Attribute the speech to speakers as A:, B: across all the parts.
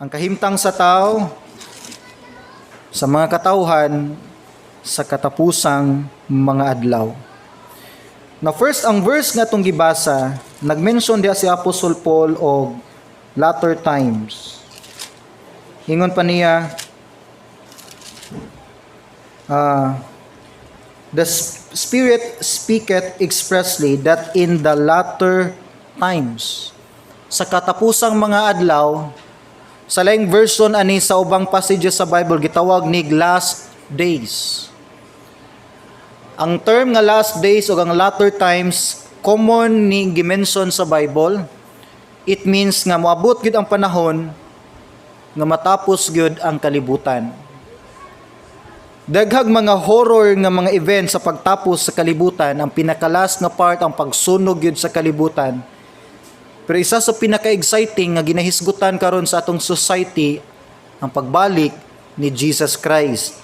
A: Ang kahimtang sa tao sa mga katawhan sa katapusang mga adlaw. Na first, ang verse nga atong gibasa, nag-mention diha si Apostle Paul og latter times. Ingon pa niya, "The Spirit speaketh expressly that in the latter times." Sa katapusang mga adlaw, sa laing version ani sa ubang passages sa Bible, gitawag ni last days. Ang term nga last days o ang latter times, common ni gimension sa Bible. It means nga moabot gyud ang panahon nga matapos gyud ang kalibutan. Daghag mga horror nga mga event sa pagtapos sa kalibutan, ang pinaka-last nga part ang pagsunog gyud sa kalibutan. Pero isa sa pinaka-exciting nga ginahisgutan karon sa atong society, ang pagbalik ni Jesus Christ.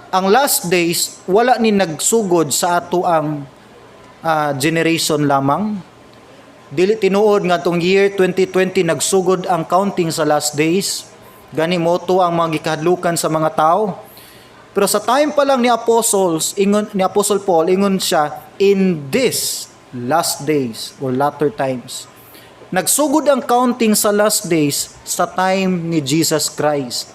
A: Ang last days, wala ni nagsugod sa ato ang generation lamang. Dili tinuod nga atong year 2020 nagsugod ang counting sa last days. Gani mao to ang mga gikahadlukan sa mga tao. Pero sa time pa lang ni apostles, ingon ni Apostle Paul, ingon siya, "In this last days or latter times." Nagsugod ang counting sa last days sa time ni Jesus Christ.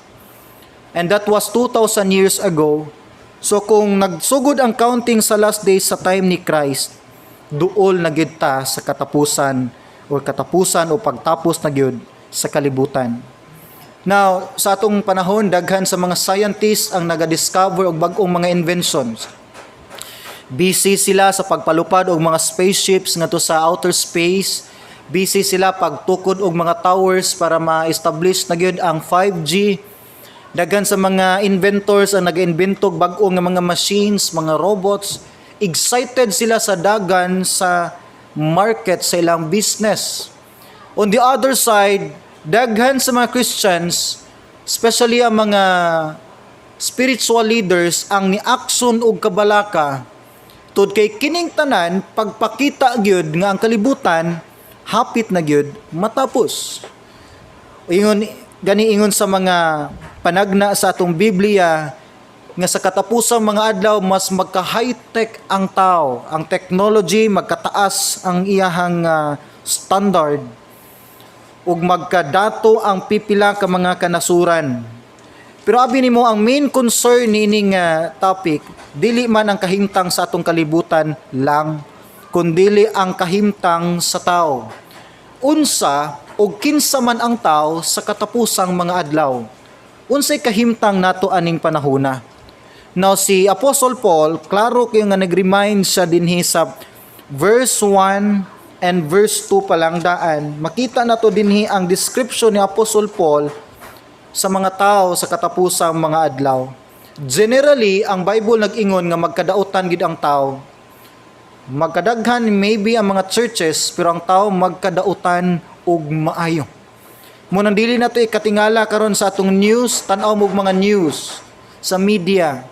A: And that was 2,000 years ago. So kung nagsugod ang counting sa last days sa time ni Christ, duol na gyud ta sa katapusan or katapusan o pagtapos na gyud sa kalibutan. Now, sa atong panahon, daghan sa mga scientists ang naga-discover og bag-ong mga inventions. Busy sila sa pagpalupad og mga spaceships ngadto sa outer space. Busy sila pagtukod og mga towers para ma-establish na gyud ang 5G. Daghan sa mga inventors ang nag-invento og bag-o nga mga machines, mga robots. Excited sila sa dagan sa market sa ilang business. On the other side, daghan sa mga Christians, especially ang mga spiritual leaders, ang ni-action og kabalaka tud kay kining tanan pagpakita gyud nga ang kalibutan hapit na gyud matapos. Ingon gani, ingon sa mga panagna sa atong Biblia nga sa katapusang mga adlaw, mas magka high-tech ang tao, ang technology magkataas ang iyahang standard ug magkadato ang pipila ka mga kanasuran. Pero abi nimo, ang main concern niining topic, dili man ang kahimtang sa atong kalibutan lang, kundili ang kahimtang sa tao. Unsa o kinsa man ang tao sa katapusang mga adlaw? Unsay kahimtang nato aning panahona? Now, si Apostle Paul, klaro kayo nga nag-remind siya dinhi sa verse 1 and verse 2 pa lang daan. Makita nato dinhi ang description ni Apostle Paul sa mga tao sa katapusang mga adlaw. Generally, ang Bible nag-ingon nga magkadautan gid ang tao. Magkadaghan maybe ang mga churches, pero ang tao magkadautan og maayo. Mao nang dili nato ikatingala karon sa atong news, tan-aw mo og mga news sa media.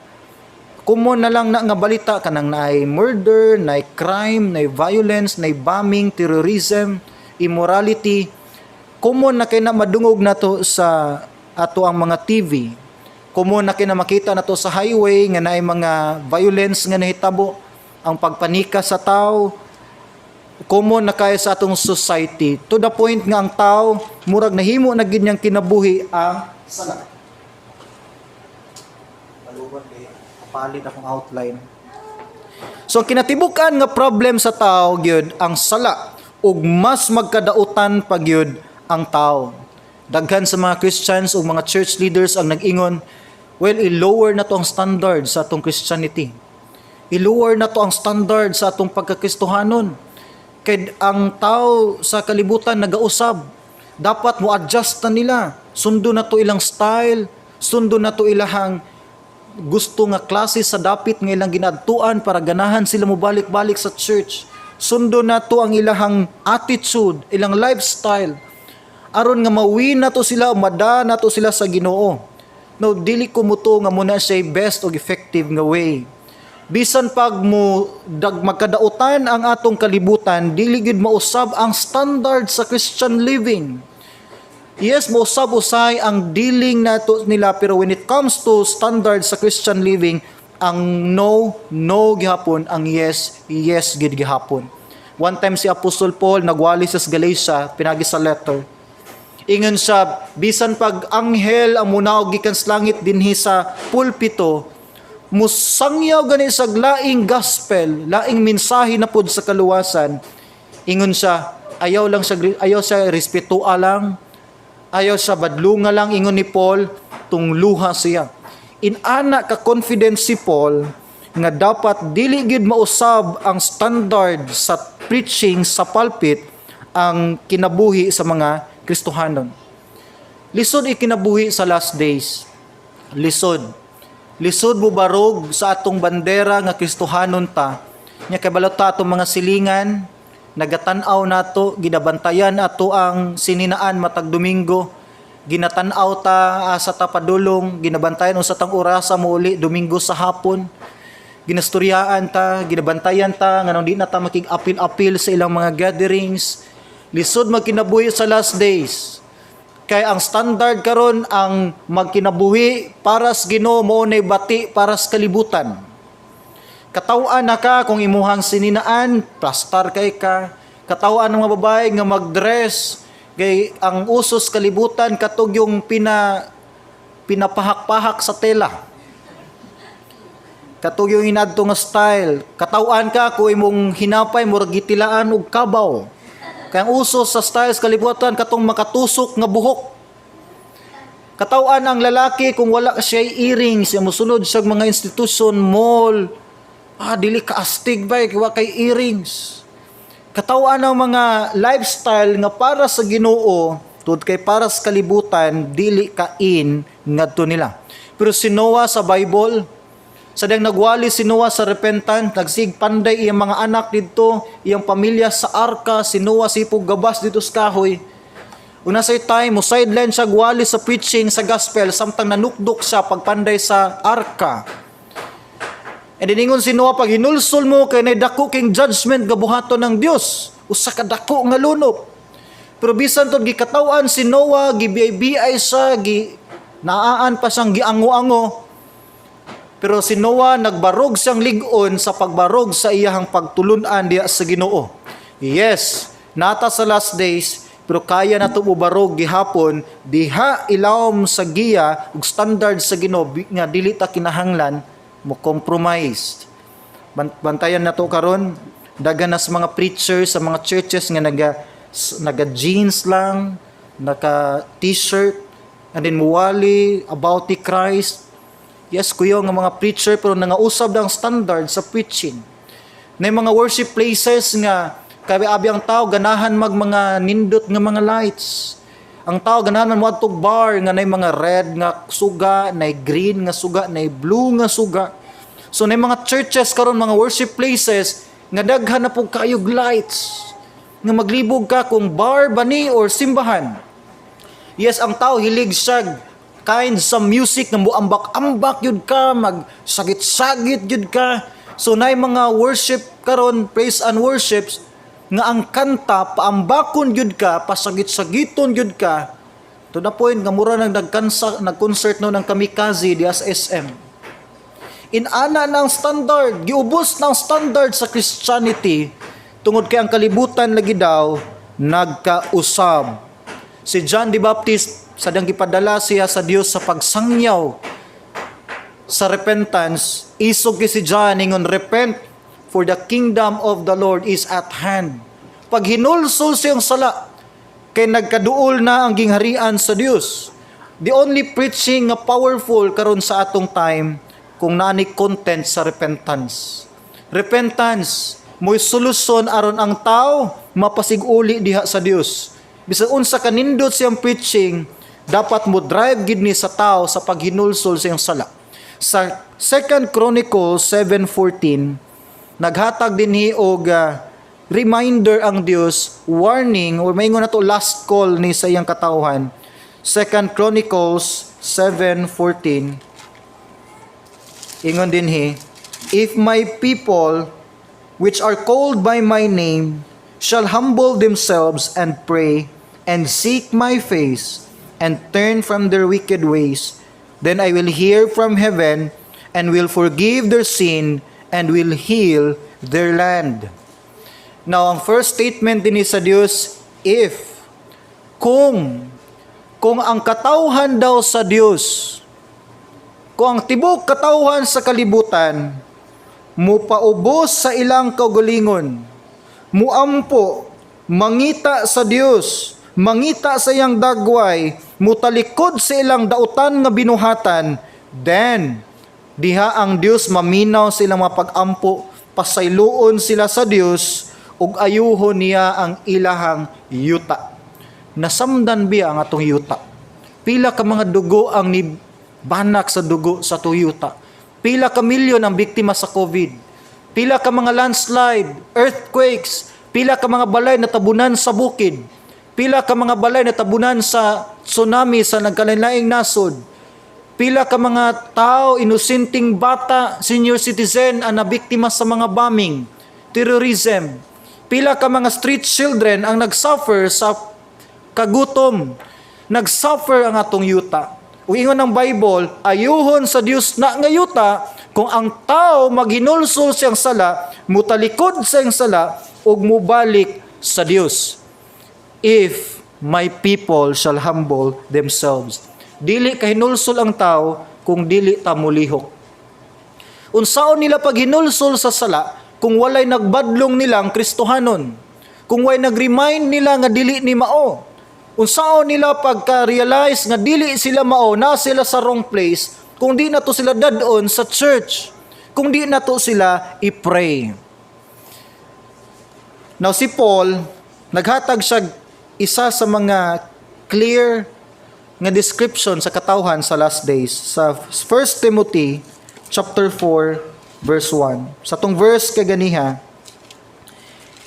A: Common na lang na nga balita kanang naay murder, naay crime, naay violence, naay bombing, terrorism, immorality. Common na kay na madungog nato sa ato ang mga TV. Common na kay na makita nato sa highway nga naay mga violence nga nahitabo, ang pagpanika sa tao, common na kaayo sa atong society to the point nga ang tao murag nahimo na gid niyang kinabuhi ang sala. Paluban kay kapalit akong outline. So ang kinatibuk-an nga problem sa tao gyud ang sala ug mas magkadautan pa gyud ang tao. Daghan sa mga Christians ug mga church leaders ang nag-ingon, well, i-lower na to ang standard sa atong Christianity. I-lower na to ang standard sa atong pagkakristohanon. Kay ang tao sa kalibutan nagausab. Dapat mo adjust na nila. Sundo na to ilang style, sundo na to ilahang gusto nga klase sa dapit nga ilang ginadtuan para ganahan sila mo balik-balik sa church. Sundo na to ang ilahang attitude, ilang lifestyle. Aron nga mawin na to sila, mada na to sila sa Ginoo. No, dili ko mutuo nga mao na siya best og effective nga way. Bisan pag mo dag magkadautan ang atong kalibutan, dili gyud mausab ang standard sa Christian living. Yes, mousab usay ang dealing nato nila, pero when it comes to standards sa Christian living, ang no, no gihapon, ang yes, yes gid gihapon. One time si Apostle Paul nagwali sa Galatia pinagi sa letter. Ingon siya, bisan pag anghel ang munaog gikan sa langit dinhi sa pulpito, musangyaw gani sa laing gospel, laing mensahe na pod sa kaluwasan. Ingon siya, ayaw lang siya, ayaw siya respetua lang, ayaw siya badlunga lang, ingon ni Paul, tungluha siya. Inana ka confidence si Paul nga dapat dili gid mausab ang standard sa preaching sa pulpit ang kinabuhi sa mga Kristohanon. Lisod ikinabuhi sa last days. Lisod. Lisod mo barog sa atong bandera nga Kristohanon ta. Nya kabalo ta atong mga silingan, nagatan-aw nato, ginabantayan ato ang sininaan matag Domingo. Ginatan-aw ta asa ta padulong, ginabantayan unsa tang orasa mouli Domingo sa hapon. Ginastoryaan ta, ginabantayan ta nganong di na ta makig-apil-apil sa ilang mga gatherings. Lisod magkinabuhi sa last days. Kay ang standard karon, ang magkinabuhi para sa Ginoo mo nay bati para sa kalibutan. Katawan na ka kung imuhang sininaan, plastar kay ka. Katawan ng mga babae nga magdress kay ang usos kalibutan katog yung pinapahak-pahak sa tela. Katog yung inadto nga style. Katawan ka kung imong hinapay murag gitilaan og kabaw. Kay ang uso sa styles kalibutan katong makatusok nga buhok. Katawan ang lalaki kung wala siya earrings, siya mosulod sa mga institusyon, mall. Ah, dili ka astig ba wa kay earrings. Katawan ang mga lifestyle nga para sa Ginoo, tud kay para sa kalibutan, dili ka in ngadto nila. Pero si Noah sa Bible, sa diyang nagwali si Noah sa repentant, nagsig panday iyang mga anak didto, iyang pamilya sa arka, si Noah sipog gabas dito sa kahoy. Una sa time, mo sideline siya gwali sa preaching sa gospel samtang nanukdok siya pagpanday sa arka. And diningon si Noah, pag hinulsol mo kay nay dako king judgment gabuhaton ng Dios, usa ka dako nga lunop. Pero bisan tod gikataw-an si Noah, gibiyay-biyay siya, gi naaan pa siyang giango-ango. Pero si Noah nagbarog siyang lig-on sa pagbarog sa iyahang pagtulunan diya sa Ginoo. Yes, nata sa last days, pero kaya nato mobarog gihapon diha ilawom sa giya ug standard sa Ginoo nga dili ta kinahanglan mo compromise. Bantayan nato karon, daghan na sa mga preachers sa mga churches nga naga jeans lang, naka t-shirt, and then muwali about the Christ. Yes, kuyo nga mga preacher, pero nangausab ang standard sa preaching. Na mga worship places nga kay abi ang tao ganahan mag mga nindot nga mga lights. Ang tao ganahan man moadtog bar nga nay mga red nga suga, nay green nga suga, nay blue nga suga. So nay mga churches karon, mga worship places nga daghan na pug kayog lights nga maglibog ka kung bar ba ni or simbahan. Yes, ang tao hilig siya kind sa music nga muambak-ambak yun ka, magsagit-sagit yun ka. So nay mga worship karon, praise and worships nga ang kanta paambakon yun ka, pasagit-sagiton yun ka. To the point nga mura nang nagkansa, nag-concert no ng Kamikaze di sa SM. Inana ng standard, giubos ng standard sa Christianity tungod kay ang kalibutan lagi daw nagkausab. Si John the Baptist, sa dang gipadala siya sa Dios sa pagsangyaw sa repentance, isog kay si John ingon, "Repent, for the kingdom of the Lord is at hand." Pag hinulsol siyang sala, kay nagkaduol na ang gingharian sa Dios. The only preaching nga powerful karon sa atong time kung naani content sa repentance. Repentance mo'y solusyon aron ang tao mapasiguli diha sa Dios. Bisan unsa kanindot siyang preaching, dapat mo drive gid ni sa tao sa paghinulsol sa iyang sala. Sa 2 Chronicles 7:14, naghatag dinhi og reminder ang Dios, warning or maingon nato last call ni sa iyang katawhan. 2 Chronicles 7:14, ingon dinhi, "If my people which are called by my name shall humble themselves and pray and seek my face and turn from their wicked ways, then I will hear from heaven and will forgive their sin and will heal their land." Now, ang first statement din sa Dios, if, kung ang katawhan daw sa Dios, kung ang tibok katawhan sa kalibutan, mupaubos sa ilang kaugalingon, muampo, mangita sa Dios, mangita sa iyang dagway, mutalikod sa ilang dautan nga binuhatan, then diha ang Dios maminaw sa ilang mga pag-ampo, pasayloon sila sa Dios ug ayuhon niya ang ilahang yuta. Nasamdan biya ang atong yuta? Pila ka mga dugo ang ni banak sa dugo sa atong yuta? Pila ka milyon ang biktima sa COVID? Pila ka mga landslide, earthquakes, pila ka mga balay na tabunan sa bukid, pila ka mga balay na tabunan sa tsunami sa nagkalainlaing nasod? Pila ka mga tao, inosenteng bata, senior citizen ang nabiktima sa mga bombing, terrorism? Pila ka mga street children ang nagsuffer sa kagutom? Nagsuffer ang atong yuta. Ug ingon ng Bible, ayuhon sa Dios na nga yuta kung ang tao maghinulsol siyang sala, mutalikod sa iyang sala ug mubalik sa Dios. "If my people shall humble themselves." Dili kahinulsol ang tao kung dili ta mulihok. Unsaon nila paghinulsol sa sala kung walay nagbadlong nilang Kristohanon? Kung walay nag-remind nila nga dili ni mao? Unsaon nila pagka-realize nga dili sila mao, na sila sa wrong place, kung di nato sila dad-on sa church? Kung di nato sila i-pray? Now si Paul, naghatag siya isa sa mga clear nga description sa katawhan sa last days sa 1 Timothy chapter 4 verse 1. Sa tong verse kaganiha,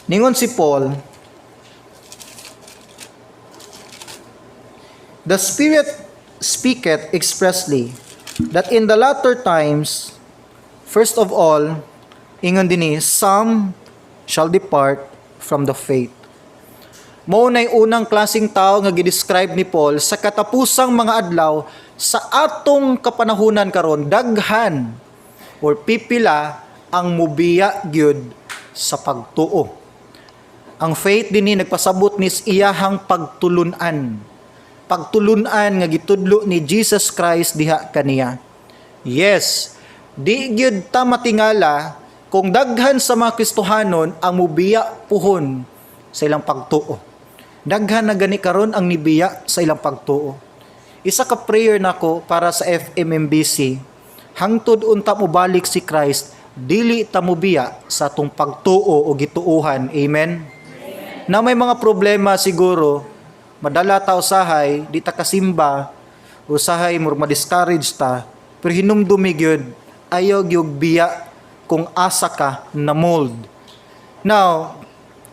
A: ningon si Paul, "The Spirit speaketh expressly that in the latter times, first of all," ingon dinhi, "some shall depart from the faith." Mao nay unang klaseng tao nga gi-describe ni Paul sa katapusang mga adlaw sa atong kapanahunan karon, daghan or pipila ang mubiya gyud sa pagtuo. Ang faith dinhi nagpasabot ni iyahang pagtulunan. Pagtulunan nga gitudlo ni Jesus Christ diha kaniya. Yes, di gyud ta matingala kung daghan sa mga Kristohanon ang mubiya puhon sa ilang pagtuo. Daghan na gani karon ang nibiya sa ilang pagtuo. Isa ka prayer nako para sa FMMBC, hangtod unta mobalik si Christ, dili ta mobiya sa atong pagtuo o gituohan. Amen. Na may mga problema siguro, madala ta usahay, di ta kasimba, usahay murag ma-discourage ta, pero hinumdumi gyud, ayaw gyud biya kung asa ka na mold. Now,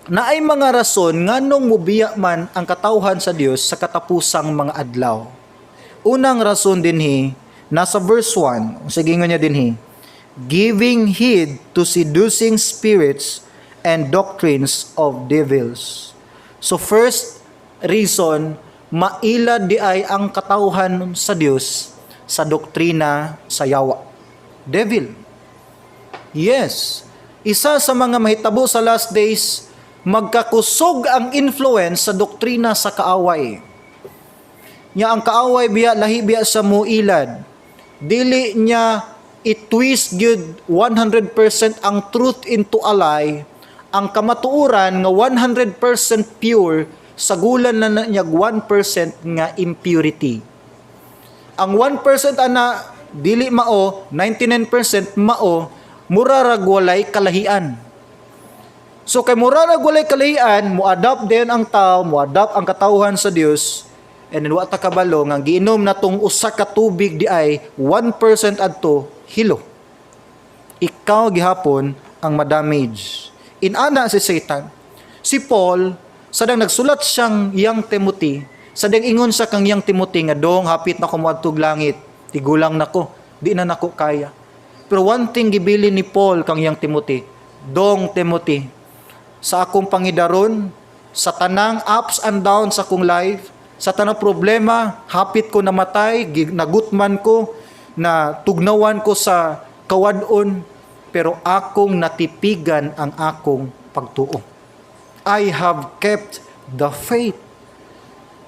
A: naay mga rason nganong mubiya man ang katawhan sa Dios sa katapusang mga adlaw. Unang rason dinhi nasa verse 1. Sige, ingon niya dinhi, "Giving heed to seducing spirits and doctrines of devils." So first reason, mailad di ay ang katawhan sa Dios sa doktrina sa yawa. Devil. Yes. Isa sa mga mahitabo sa last days, magkakusog ang influence sa doktrina sa kaaway. Nya ang kaaway biya, lahi biya sa muilad. Dili niya i-twist gyud 100% ang truth into a lie. Ang kamatuoran nga 100% pure, sagulan na niya 1% nga impurity. Ang 1% ana dili mao, 99% mao, mura rag walay kalahian. So kay mura rag walay kalahian, mo-adapt din ang tao, mo-adapt ang katawhan sa Dios, and then wa ta kabalo nga giinom na tong usa ka tubig di ay 1% adto hilo. Ikaw gihapon ang madamage. Inana si Satan. Si Paul, sadang nagsulat siyang Young Timothy, sadang ingon sa kang Young Timothy nga, "Dong, hapit na ko moadtog langit, tigulang nako, di na nako kaya." Pero one thing gibilin ni Paul kang Young Timothy, "Dong Timothy, sa akong pangidaron, Sa tanang ups and downs sa akong life, sa tanang problema, hapit ko namatay, nagutman ko, na tugnawan ko sa kawad-on, pero akong natipigan ang akong pagtuo. I have kept the faith.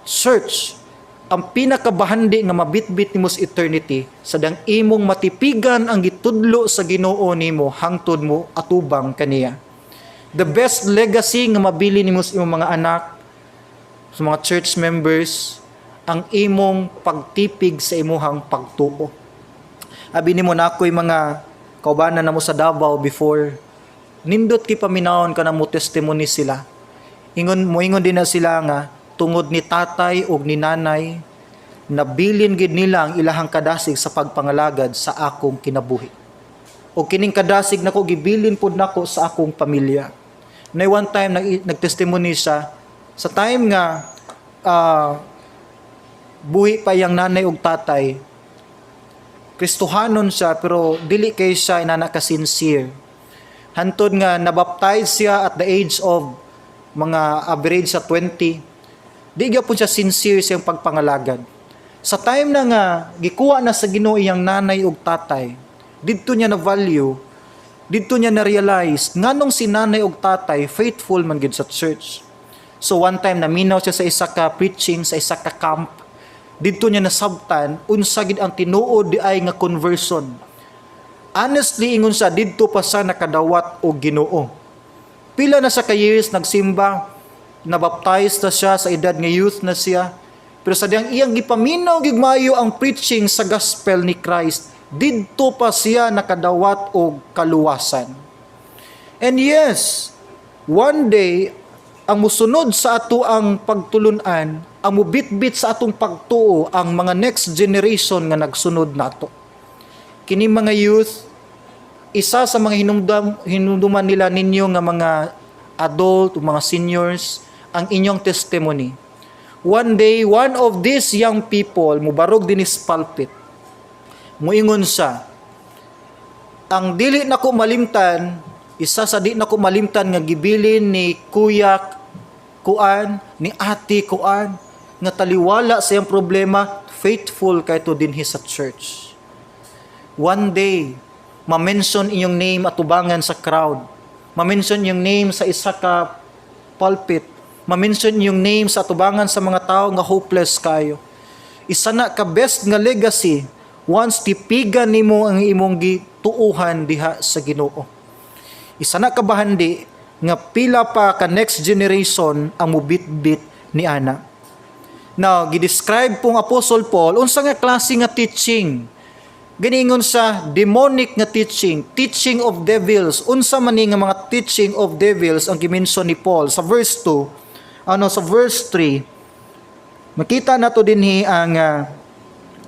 A: Church, ang pinakabahandi nga mabitbit nimo sa eternity sa dang imong matipigan ang gitudlo sa Ginoo nimo hangtod mo atubang kaniya. The best legacy nga mabili nimo sa imong mga anak, sa mga church members, ang imong pagtipig sa imuhang pagtuo. Abi nimo, na ako'y mga kaubanan namo sa Davao before. Nindot kay paminawon ka na mo testimony sila. Ingon moingon din na sila nga tungod ni tatay ug ni nanay, nabilin gid nila ang ilahang kadasig sa pagpangalagad sa akong kinabuhi. O kining kadasig nako, gibilin pud nako sa akong pamilya. Na one time nagtestimony siya sa time nga buhi pa iyang nanay ug tatay, Kristohanon siya pero dili kay siya inana ka sincere. Hantod nga nabaptize siya at the age of mga average sa 20, di gyapon siya sincere sa iyang pagpangalagad. Sa time na nga gikuha na sa Ginoo iyang nanay ug tatay, didto niya na value, didto niya na realize nganong si nanay ug tatay faithful man gid sa church. So one time naminaw siya sa isa ka preaching, sa isa ka camp. Didto niya nasabtan unsa gid ang tinuod di ay nga conversion. Honestly, ingon siya, didto pa siya nakadawat og Ginoo. Pila na sa ka years nagsimba, nabaptize na siya sa edad nga youth na siya. Pero sa diyang iyang gipaminaw gid maayo ang preaching sa gospel ni Christ, didto pa siya nakadawat og kaluwasan. And yes, one day ang musunod sa ato ang pagtulunan, ang mubitbit sa atong pagtuo, ang mga next generation nga nagsunod nato. Kini mga youth, isa sa mga hinumduman nila ninyo nga mga adult o mga seniors, ang inyong testimony. One day, one of these young people mubarog dinis pulpit. Muingon siya, "Ang dili nako malimtan, isa sa di nako malimtan nga gibilin ni Kuya Kuan, ni Ate Kuan, nga taliwala sa iyang problema, faithful kay to dinhi sa church." One day, ma-mention inyong name atubangan sa crowd. Ma-mention yung name sa isa ka pulpit. Ma-mention yung name sa atubangan sa mga tao nga hopeless kayo. Isa na ka best nga legacy once tipigan nimo ang imong gituuhan diha sa Ginoo. Isa na ka bahandi nga pila pa ka next generation ang mubitbit ni ana. Now, gidescribe pong Apostle Paul unsa nga klase nga teaching. Giningon sa demonic nga teaching, teaching of devils. Unsa man ni nga mga teaching of devils ang gimension ni Paul sa verse 2, ano, sa verse 3? Makita nato dinhi ang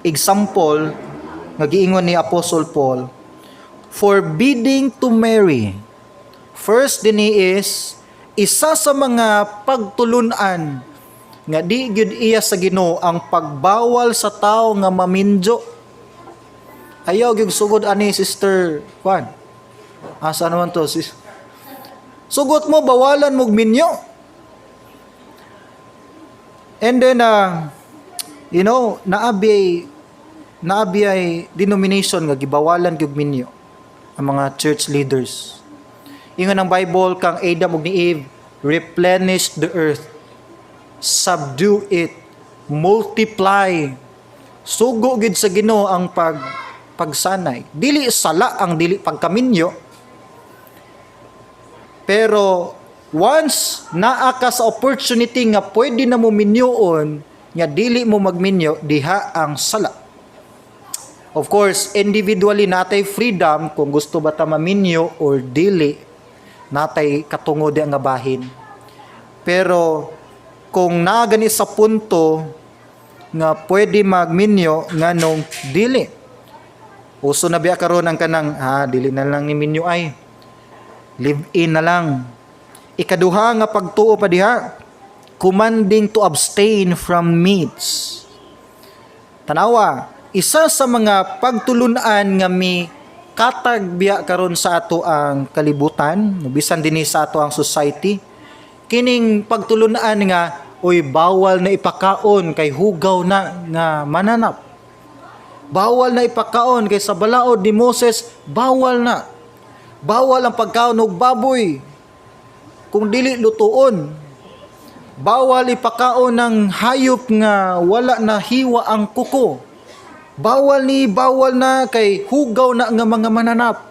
A: example nga giingon ni Apostle Paul, forbidding to marry. First dinhi is isa sa mga pagtulunan nga di gyud iya sa Ginoo, ang pagbawal sa tao nga maminyo. Ayaw gyud sugod ani, Sister Juan. Asa naman to, sis? Sugot mo, bawalan mo minyo. And then naabi ay denomination nga gibawalan gyud minyo ang mga church leaders. Ingon ang Bible kang Adam ug ni Eve, "Replenish the earth, subdue it, multiply." Sugo gid sa Ginoo ang pagsanay. Dili sala ang dili pagkaminyo. Pero once naa ka sa opportunity nga pwede na mo minyoon, nga dili mo magminyo, diha ang sala. Of course, individually natay freedom kung gusto ba ta maminyo or dili, natay katungod nga bahin. Pero kung naa gani sa punto nga pwede magminyo, nganong dili? Uso na biya karon ang kanang dili na lang ni minyo ay. Live in na lang. Ikaduha nga pagtuo pa diha, commanding to abstain from meats. Tanawa, isa sa mga pagtulunan nga mi katag biya karon sa ato ang kalibutan, bisan dinhi sa ato ang society, Kining pagtulunan nga, "Oy, bawal na ipakaon kay hugaw na nga mananap. Bawal na ipakaon kay sa balaod ni Moses, bawal na. Bawal ang pagkaon og baboy kung dili lutuon. Bawal ipakaon ng hayop nga wala na hiwa ang kuko. Bawal ni, bawal na kay hugaw na nga mga mananap."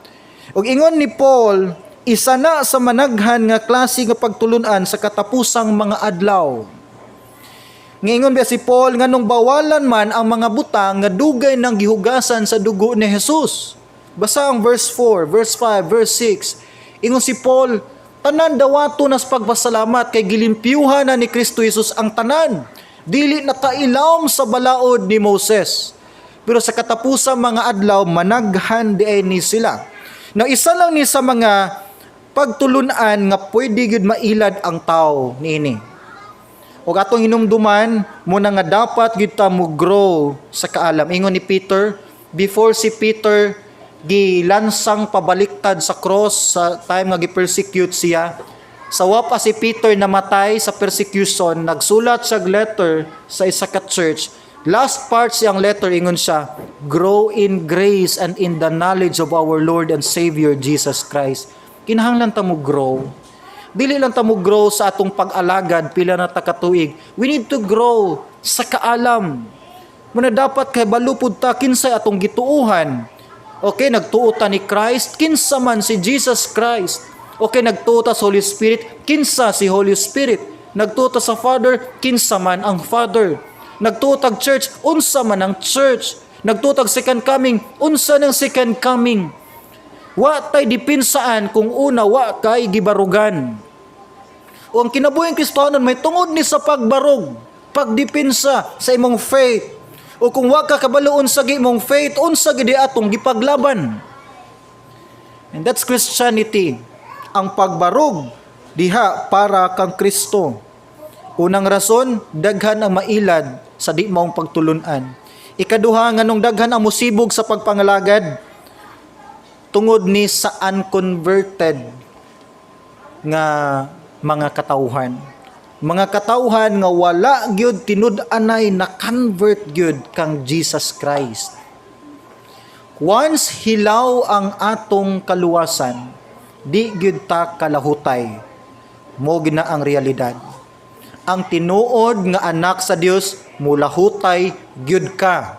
A: Ug ingon ni Paul, isa na sa managhan nga klase nga pagtulunan sa katapusang mga adlaw. Ngingon ba si Paul, nganong bawalan man ang mga butang nga dugay nang gihugasan sa dugo ni Jesus? Basa ang verse 4, verse 5, verse 6. Ingon si Paul, tanan dawato nas pagpasalamat kay gilimpyuhan na ni Kristo Jesus ang tanan. Dili na kailawom sa balaod ni Moses. Pero sa katapusan mga adlaw, managhan di ay ni sila. Now, isa lang ni sa mga pagtulunan nga pwede gyud mailad ang tao niini. Ug atong hinumduman mo na nga dapat gyud ta mo grow sa kaalam. Ingon ni Peter, before si Peter gilansang pabaliktad sa cross sa time nga gi-persecute siya, sa wa pa si Peter namatay sa persecution, nagsulat siya og letter sa isa ka church. Last part siyang letter, ingon siya, "Grow in grace and in the knowledge of our Lord and Savior Jesus Christ." Kinahanglan ta mo grow. Dili lang ta mo grow sa atong pag-alagad pila na ta katuig. We need to grow sa kaalam. Muna dapat kay balupod ta kinsay atong gituuhan. Okay, nagtuo ta ni Christ, kinsa man si Jesus Christ? Okay, nagtuo ta sa Holy Spirit, kinsa si Holy Spirit? Nagtuo ta sa Father, kinsa man ang Father? Nagtuo tag church, unsa man ang church? Nagtuo tag second coming, unsa nang second coming? Wa tay depinsaan kung una wa kay gibarugan. O ang kinabuhing Kristohanon may tungod ni sa pagbarog, pagdepinsa sa imong faith. O kung wa ka kabalo unsa gi imong faith, unsa gid atong gipaglaban? And that's Christianity. Ang pagbarog diha para kang Kristo. Unang rason, daghan ang mailad sa di maong pagtulunan. Ikaduha, nganong daghan ang musibog sa pagpangalagad? Tungod ni sa unconverted nga mga katawhan. Mga katawhan nga wala gyud tinud-anay na convert gyud kang Jesus Christ. Once hilaw ang atong kaluwasan, di gyud ta kalahutay. Mo gina ang realidad. Ang tinuod nga anak sa Dios, mulahutay gyud ka.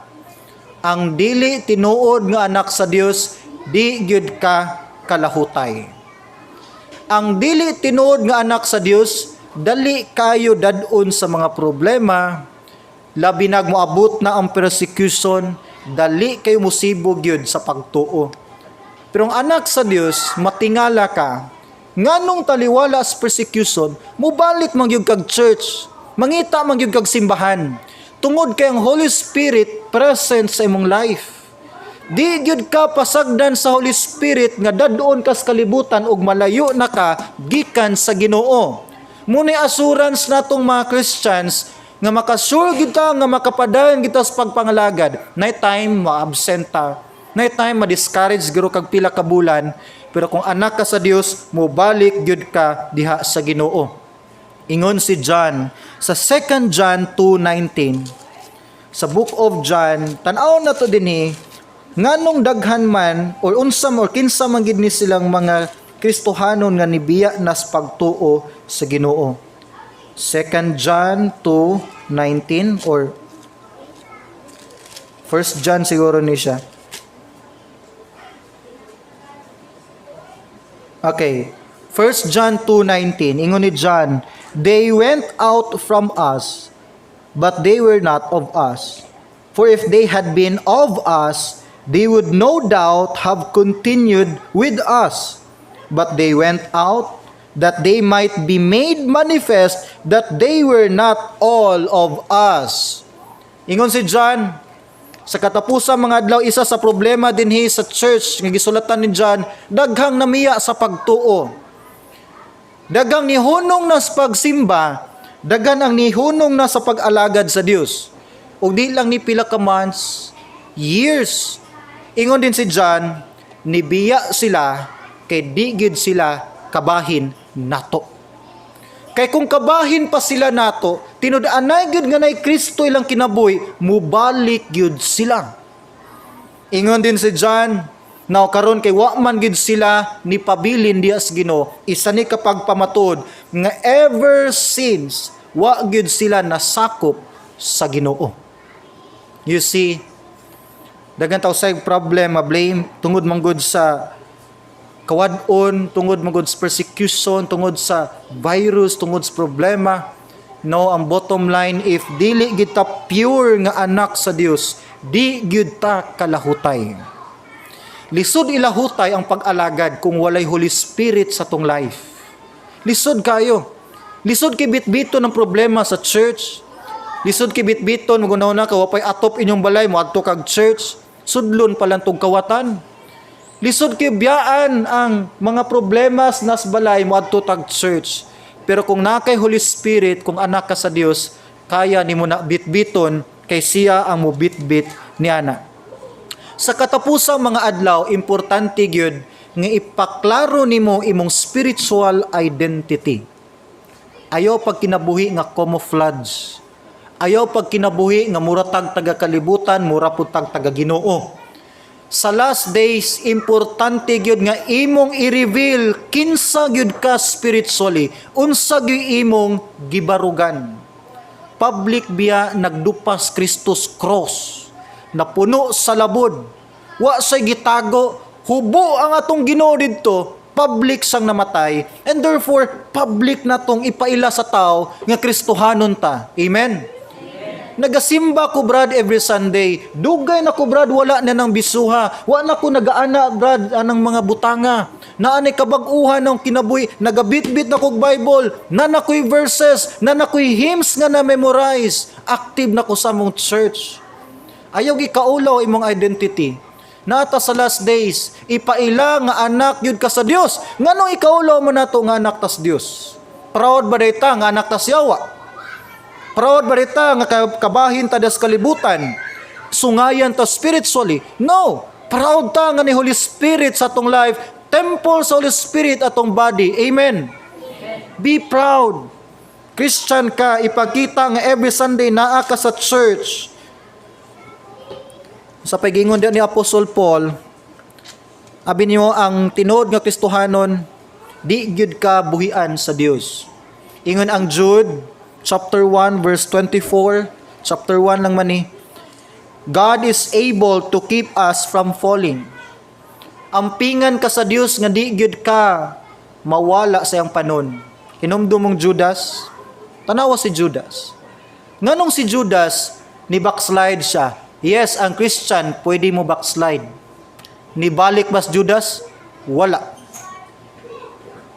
A: Ang dili tinuod nga anak sa Dios, di gyud ka kalahutay. Ang dili tinuod nga anak sa Dios, dali kayo dad-on sa mga problema, labi nag moabot na ang persecution, dali kayo musibog gyud sa pagtuo. Pero ang anak sa Dios, matingala ka, nganong taliwala sa persecution, mubalik man gyud kag church, mangita man gyud kag simbahan. Tungod kay ang Holy Spirit present sa imong life. Di gyud ka pasagdan sa Holy Spirit nga dad-on kas kalibutan ug malayo na ka gikan sa Ginoo. Muna assurance natong mga Christians nga makasure gyud ta nga makapadayon kita sa pagpangalagad. Nay time ma-absent ta. Nay time ma-discourage guro kag pila ka bulan, pero kung anak ka sa Dios, mobalik gyud ka diha sa Ginoo. Ingon si John sa 2 John 2:19, sa Book of John, tan-aw na to dinhi, nganong daghan man or unsa or kinsa man gid ni silang mga Kristohanon nga nibiya nas pagtuo sa Ginoo. 2 John 2:19 or 1 John siguro ni siya. Okay. 1 John 2:19, ingon ni John, "They went out from us, but they were not of us. For if they had been of us, they would no doubt have continued with us. But they went out that they might be made manifest that they were not all of us." Ingon si John, sa katapusan mga adlaw, isa sa problema dinhi sa church nga gisulatan ni John, daghang namiya sa pagtuo. Daghang nihunong na sa pagsimba, daghan ang nihunong na sa pag-alagad sa Dios. Ug di lang ni pila ka months, years. Ingon din si John, nibiya sila kay di gid sila kabahin nato. Kay kung kabahin pa sila nato, tinud-anay gyud nga nay Kristo ilang kinabuhi, mubalik gyud sila. Ingon din si John, now karon kay wa man gyud sila ni pabilin diha sa Ginoo, isa ni kapag pamatuod nga ever since wa gyud sila nasakop sa Ginoo. You see, daghan ta usay problema, blame tungod man gud sa kawad-on, tungod man gud sa persecution, tungod sa virus, tungod sa problema. No, ang bottom line, if dili gyud ta pure nga anak sa Dios, di gyud ta kalahutay. Lisod ilahutay ang pag-alagad kung walay Holy Spirit sa atong life. Lisod kayo. Lisod kay bitbiton ng problema sa church. Lisod kay bitbiton, magunaw na ka, wapay atop inyong balay, moadto kag church, sudlon pa lang tong kawatan. Lisod kay biyaan ang mga problemas nas balay, moadto tag church. Pero kung naa kay Holy Spirit, kung anak ka sa Dios, kaya nimo na bitbiton kay siya ang mobitbit niana. Sa katapusang mga adlaw, importante gyud nga ipaklaro nimo imong spiritual identity. Ayaw pagkinabuhi nga camouflage. Ayaw pagkinabuhi nga mura tag taga kalibutan, mura pud tag taga Ginoo. Sa last days, importante gyud nga imong i-reveal kinsa gyud ka spiritually, unsa gyud imong gibarugan. Public biya nagdupas Kristus cross, napuno sa labod. Wa say gitago, hubo ang atong Ginoo didto, public sang namatay, and therefore public na tong ipaila sa tao nga Kristohanon ta. Amen. Nagasimba ko, brad, every Sunday. Dugay na ko, brad, wala na nang bisuha. Wa na ko nagaana, brad, anang mga butanga. Naa nay kabag-uhan ng kinabuhi. Nagabitbit na kog Bible. Naa na ko'y verses. Naa na ko'y hymns nga na-memorize. Active na ko sa among church. Ayaw ikaulaw imong identity. Naa ta sa last days, ipaila nga anak yun ka sa Dios. Nganong ikaulaw mo nato nga anak tas Dios? Proud ba ta nga anak tas yawa? Proud ba ta nga kabahin ta das kalibutan? Sungayan ta spiritually? No. Proud ta nga ni Holy Spirit sa atong life. Temple sa Holy Spirit atong body. Amen. Be proud. Christian ka, ipakita nga every Sunday naa ka sa church. Sa pagingon ni Apostle Paul, abi niyo ang tinuod nga Kristohanon, di gyud ka buhian sa Dios. Ingon ang Jude chapter 1 verse 24, chapter 1 lang man ni. God is able to keep us from falling. Ampingan ka sa Dios nga di gyud ka mawala sa iyang panon. Hinumdum mong Judas, tanawa si Judas. Nganong si Judas ni backslide siya? Yes, ang Christian pwede mo backslide. Nibalik ba si Judas? Wala.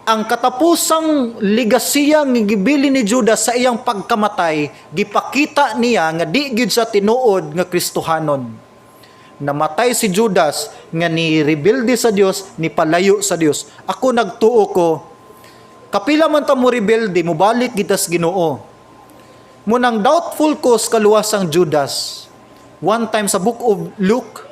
A: Ang katapusang ligasiya nga gibili ni Judas sa iyang pagkamatay, gipakita niya nga di gyud sa tinuod nga Kristohanon. Namatay si Judas nga ni rebelde sa Dios, ni palayo sa Dios. Ako nagtuo ko, kapila man ta mo rebelde, mobalik kita sa Ginoo. Munang doubtful ko sa kaluwasang Judas. One time sa Book of Luke,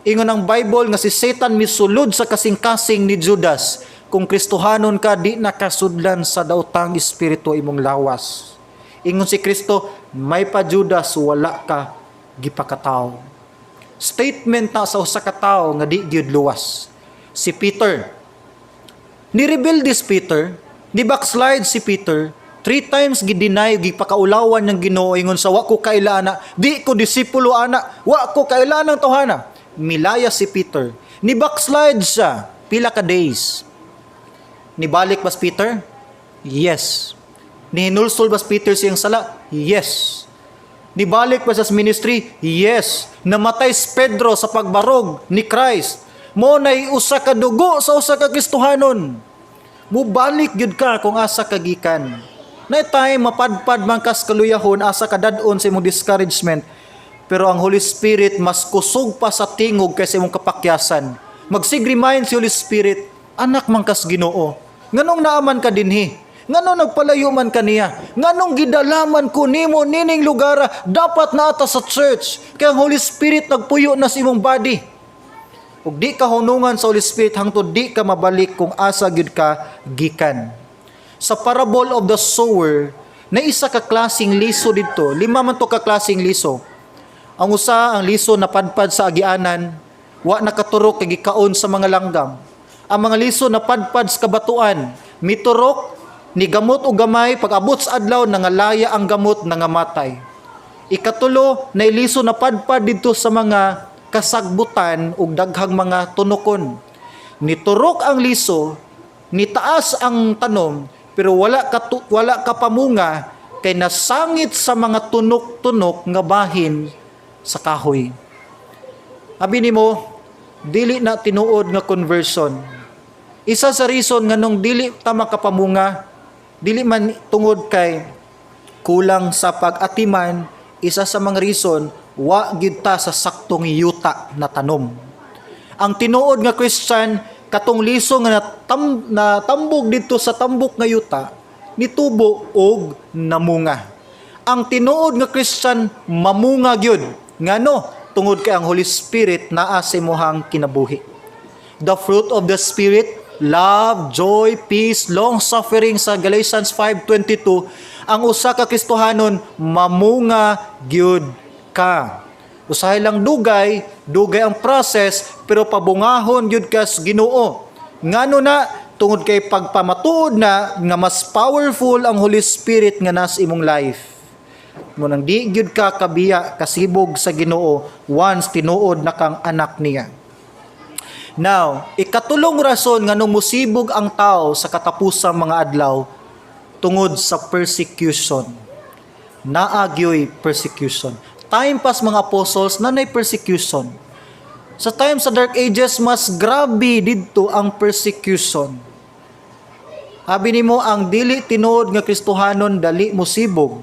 A: ingon ang Bible nga si Satan misulod sa kasing-kasing ni Judas. Kung Kristohanon ka, di nakasudlan sa daotang espiritu imong lawas. Ingon si Kristo, "May pa Judas, wala ka gipakataw." Statement na sa usa ka tawo nga di gyud luwas. Si Peter, ni rebelde si Peter, ni backslide si Peter, three times gi-deny, gipakaulawan ng Ginoo, ingon sa, "Wa ko kaila ana, di ko disipulo ana, wa ko kaila ng tawhana." Milaya si Peter. Ni backslide siya pila ka days. Nibalik ba si Peter? Yes. Nihinulsol ba si Peter siyang sala? Yes. Nibalik ba sa ministry? Yes. Namatay si Pedro sa pagbarog ni Christ. Mo nay usa ka dugo sa usa ka Kristohanon. Mubalik gyud ka kung asa ka gikan. Na time mapadpad man kas kaluyahon, asa ka dad-on sa imong discouragement. Pero ang Holy Spirit mas kusog pa sa tingog kaysa imong kapakyasan. Magsig remind si Holy Spirit, "Anak man kas Ginoo. Nganong naaman ka dinhi? Nganong nagpalayo man kaniya? Nganong gidalaman ko nimo nining lugar? Dapat naa ta sa church." Kaya ang Holy Spirit nagpuyo na sa imong body. Ug di ka hunungan sa Holy Spirit hangtod di ka mabalik kung asa gyud ka gikan. Sa parable of the sower, na isa ka klaseng liso didto. Lima man to ka klaseng liso. Ang usa, ang liso napadpad sa agianan, wa nakaturok kay gikaon sa mga langgam. Ang mga liso napadpad sa kabatuan, miturok, ni gamot og gamay, pag abot sa adlaw nangalaya ang gamot, nangamatay. Ikatulo, na liso napadpad didto sa mga kasagbutan ug daghang mga tunokon. Niturok ang liso, nitaas ang tanom, pero wala ka pamunga kay nasangit sa mga tunok-tunok nga bahin sa kahoy. Abi nimo, dili na tinuod nga conversion. Isa sa reason nganong dili ta makapamunga, dili man tungod kay kulang sa pag-atiman, isa sa mga reason, wa gyud ta sa saktong yuta na tanom. Ang tinuod nga Christian, katong liso nga natambog didto sa tambok nga yuta, nitubo og namunga. Ang tinuod nga Christian, mamunga gyud. Ngano? Tungod kay ang Holy Spirit naa sa imong kinabuhi. The fruit of the Spirit, love, joy, peace, long suffering sa Galatians 5:22, ang usa ka Kristohanon mamunga gyud ka. Usahay lang dugay, dugay ang process, pero pabungahon gyud ka sa Ginoo. Ngano na? Tungod kay pagpamatuod na nga mas powerful ang Holy Spirit nga nas imong life. Mao nang di gyud ka kabiya kasibog sa Ginoo once tinuod na kang anak niya. Now, ikatulong rason nganong musibog ang tao sa katapusang mga adlaw, tungod sa persecution. Naa gyoy persecution. Time pas mga apostles, nanay persecution. Sa time sa Dark Ages, mas grabe didto ang persecution. Abi nimo, ang dili tinuod nga Kristohanon dali mosibog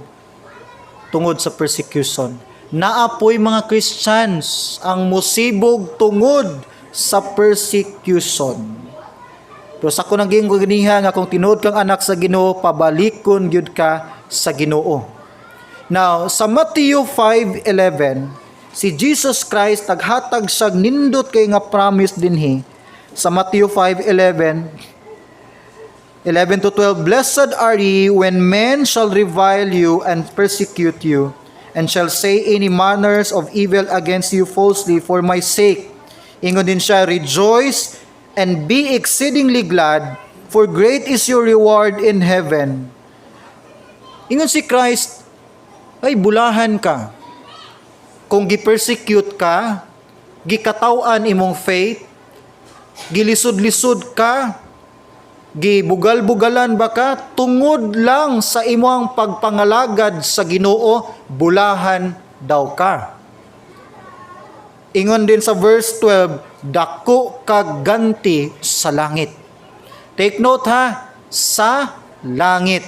A: tungod sa persecution. Naa poy mga Christians ang musibog tungod sa persecution. Pero sa ko nang ganiha nga kung tinuod kang anak sa Ginoo, pabalikon gyud ka sa Ginoo. Now, sa Matthew 5:11, si Jesus Christ naghatag siya nindot kay nga promise dinhi. Sa Matthew 5:11, 11 to 12, "Blessed are ye when men shall revile you and persecute you, and shall say any manners of evil against you falsely for my sake." Ingon din siya, "Rejoice and be exceedingly glad, for great is your reward in heaven." Ingon si Christ, ay bulahan ka. Kung gi-persecute ka, gikataw-an imong faith, gilisod-lisod ka, gibugal-bugalan ba ka, tungod lang sa imong pagpangalagad sa Ginoo, bulahan daw ka. Ingon din sa verse 12, "Dako kag ganti sa langit." Take note ha, sa langit.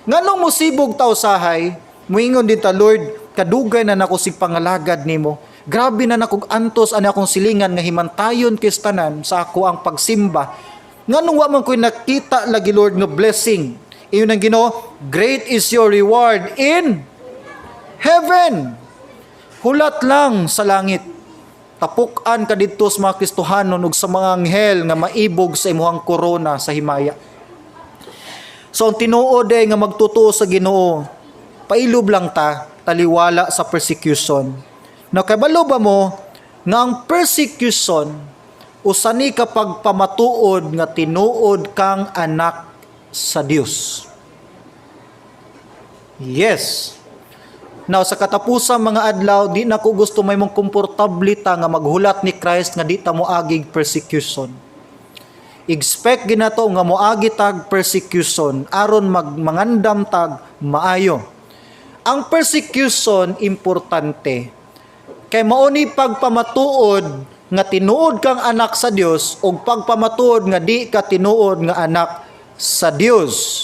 A: Nganong musibog ta usahay, muingon din ta, "Lord, kadugay na nako sig pangalagad nimo. Grabe na nakog antos ani akong silingan nga himantayon kis tanan sa ako ang pagsimba. Nganong wa man ko'y nakita lagi, Lord, nga blessing?" Ingon ang Ginoo, "Great is your reward in heaven." Hulat lang sa langit. Tapukan ka didto sa mga Kristohanon ug sa mga anghel nga maibog sa imuhang korona sa himaya. So ang tinuod ay nga magtotoo sa Ginoo, pailob lang ta taliwala sa persecution. Nakabalo ba mo nga ang persecution usa ni kapag pamatuod nga tinuod kang anak sa Dios? Yes. Now, sa katapusan mga adlaw, di na ko gusto may mong komportable ta nga maghulat ni Christ nga di ta moagig persecution. Expect ginato nga moagi tag persecution aron magmangandam tag maayo. Ang persecution importante kay mao ni pagpamatuod nga tinuod kang anak sa Dios ug pagpamatuod nga di ka tinuod nga anak sa Dios.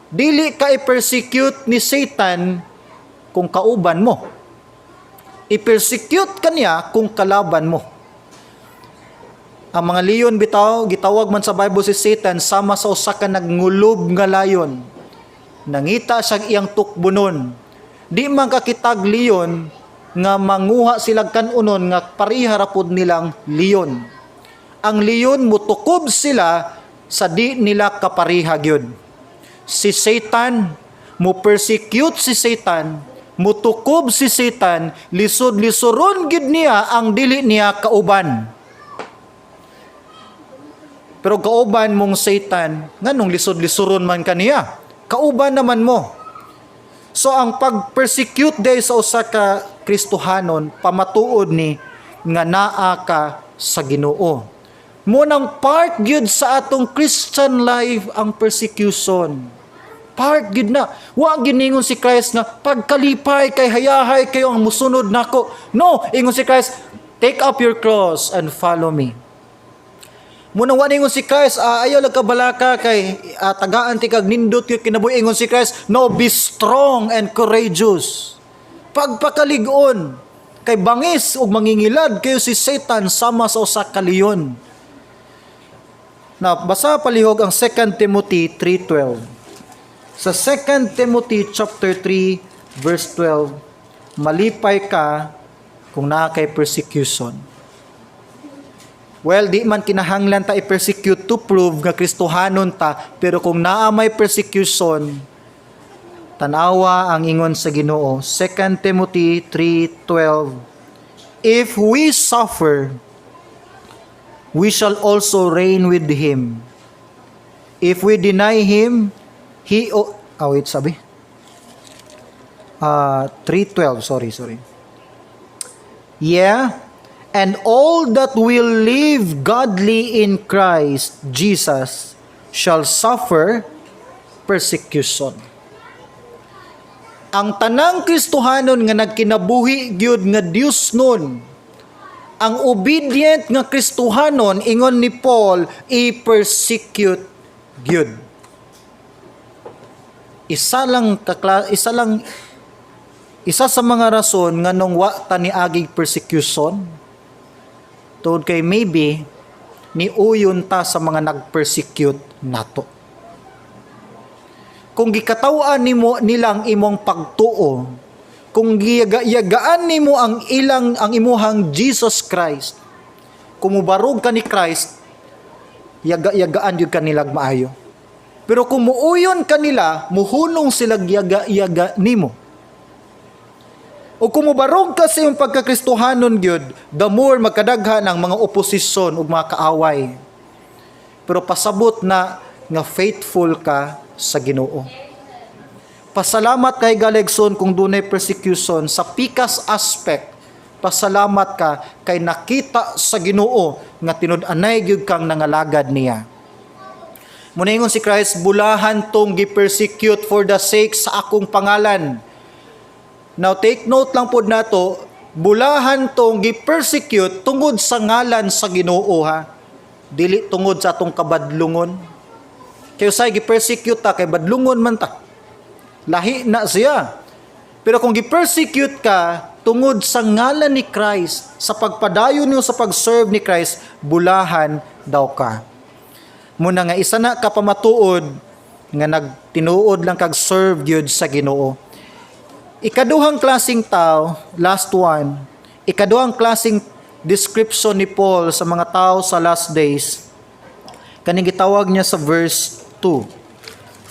A: Dili ka i-persecute ni Satan kung kauban mo. I-persecute ka niya kung kalaban mo. Ang mga leon bitaw, gitawag man sa Bible si Satan sama sa usa ka nagngulob nga layon. Nangita siya iyang tukbonon. Di man kakitag leon nga manguha silag kanunon nga pareha ra pud nilang leon. Ang leon mutukob sila sa di nila kapareha gyud. Si Satan, mo persecute si Satan, mutukob si Satan, lisod-lisoron gyud niya ang dili niya kauban. Pero kauban mong Satan, nganong lisod-lisoron man kaniya? Kauban naman mo. So ang pag-persecute day sa usa ka Kristohanon, pamatuod ni nga naa ka sa Ginoo. Mao nang part gyud sa atong Christian life ang persecution. Part gyud na. Wa gyud ningon si Christ nga pagkalipay kay hayahay kayo ang musunod nako. No, ingon si Christ, "Take up your cross and follow me." Mao nang wa ningon si Christ, "Ayaw lang kabalaka kay tagaan ti kag nindot yung kinabuhi." Ingon si Christ, "No, be strong and courageous." Pagpakalig-on kay bangis ug mangingilad kayo si Satan sama sa usa ka leon. Na basa palihog ang 2 Timothy 3:12. Sa 2 Timothy chapter 3 verse 12, malipay ka kung naa kay persecution. Well, di man kinahanglan ta i-persecute to prove nga Kristohanon ta, pero kung naa may persecution, tanawa ang ingon sa Ginoo. 2 Timothy 3:12. "If we suffer, we shall also reign with him. If we deny him, he oh, wait, sabi. 3:12, sorry, sorry. "Yeah, and all that will live godly in Christ Jesus shall suffer persecution." Ang tanang Kristohanon nga nagkinabuhi gyud nga Dios nun, ang obedient nga Kristohanon, ingon ni Paul, i-persecute gyud. Isa sa mga rason nganong wa ta niagig persecution, tungod kay maybe ni uyon ta sa mga nag-persecute nato. Kung gikataw-an nimo nilang imong pagtuo, kung giyagaan nimo ang imuhang Jesus Christ, kung mubarog ka ni Christ, yaga-yagaan gyud ka nilag maayo. Pero kung muuyon kanila, muhunong sila yaga-yaga nimo. O kung mubarog ka sa iyong pagkakristohanon gyud, the more magkadaghan ang mga oposisyon ug mga kaaway. Pero pasabot na nga faithful ka sa Ginoo. Pasalamat kay Galegson kung dunay persecution sa pikas aspect. Pasalamat ka kay nakita sa Ginoo nga tinud-anay gyud kang nangalagad niya. Mao na ingon si Christ, "Bulahan tong gi-persecute for the sake sa akong pangalan." Now take note lang pod nato, bulahan tong gi-persecute tungod sa ngalan sa Ginoo ha. Dili tungod sa atong kabadlungon. Kay usay gi-persecute ta kay badlungon man ta. Lahi na siya. Pero kung gi-persecute ka tungod sa ngalan ni Christ, sa pagpadayon niyo sa pag-serve ni Christ, bulahan daw ka. Mao na nga isa na ka pamatuod nga nagtinuod lang kag serve gyud sa Ginoo. Ikaduhang klaseng tao, last one, ikaduhang klaseng description ni Paul sa mga tao sa last days, kaning gitawag niya sa verse 2.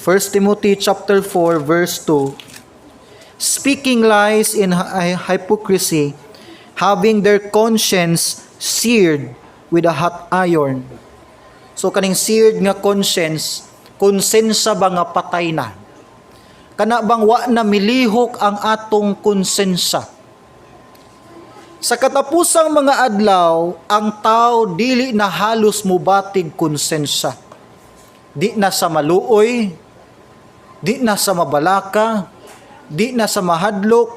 A: 1 Timothy chapter 4 verse 2. "Speaking lies in hypocrisy, having their conscience seared with a hot iron." So kaning seared nga conscience, konsensya ba nga patay na? Kana bang wa na milihok ang atong konsensya? Sa katapusang mga adlaw, ang tao dili na halos mubatig konsensya. Di na sa maluoy, di na sa mabalaka, di na sa mahadlok,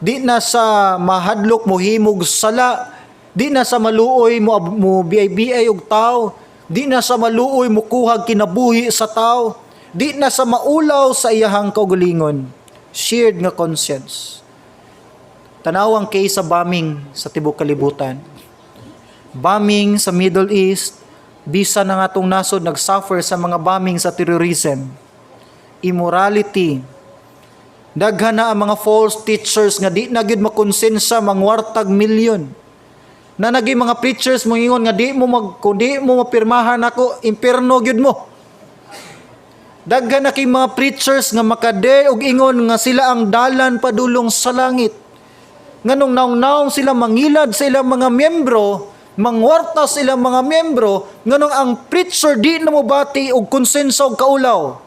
A: di na sa mahadlok mohimog sala, di na sa maluoy mo BIBI og tao, di na sa maluoy mo kuhag kinabuhi sa tao, di na sa maulaw sa iyahang kaugalingon. Seared nga conscience. Tanawang case sa bombing sa tibok kalibutan. Bombing sa Middle East, bisa na nga atong nasod nag-suffer sa mga bombing sa terrorism. Immorality. Daghan na ang mga false teachers nga di na gyud makonsensya mangwartag milyon. Na naging mga preachers moingon nga di mo mag kung di mo mapirmahan ako, impierno gyud mo. Daghan na kay mga preachers nga makade og ingon nga sila ang dalan padulong sa langit. Nganong naong-naong sila mangilad sa ilang mga miyembro, mangwarta sa ilang mga miyembro, nganong ang preacher di na mobati og konsensa og kaulaw.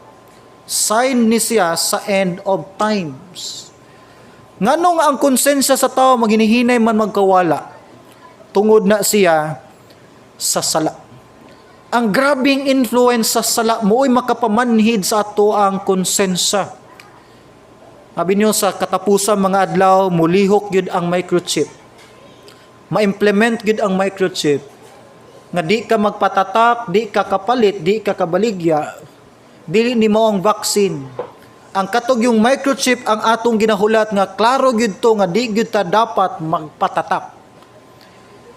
A: Sign ni siya sa end of times. Nganong ang konsensya sa tao maghinihinay man magkawala? Tungod na siya sa sala. Ang grabing influence sa sala mo'y makapamanhid sa ato ang konsensya. Sabi niyo, sa katapusan mga adlaw, mulihok gyud ang microchip. Ma-implement gyud ang microchip nga di ka magpatatak, di ka kapalit, di ka kabaligya, dili ni mao ang vaccine. Ang katog yung microchip ang atong ginahulat nga klaro gyud to nga di gyud ta dapat magpatatak.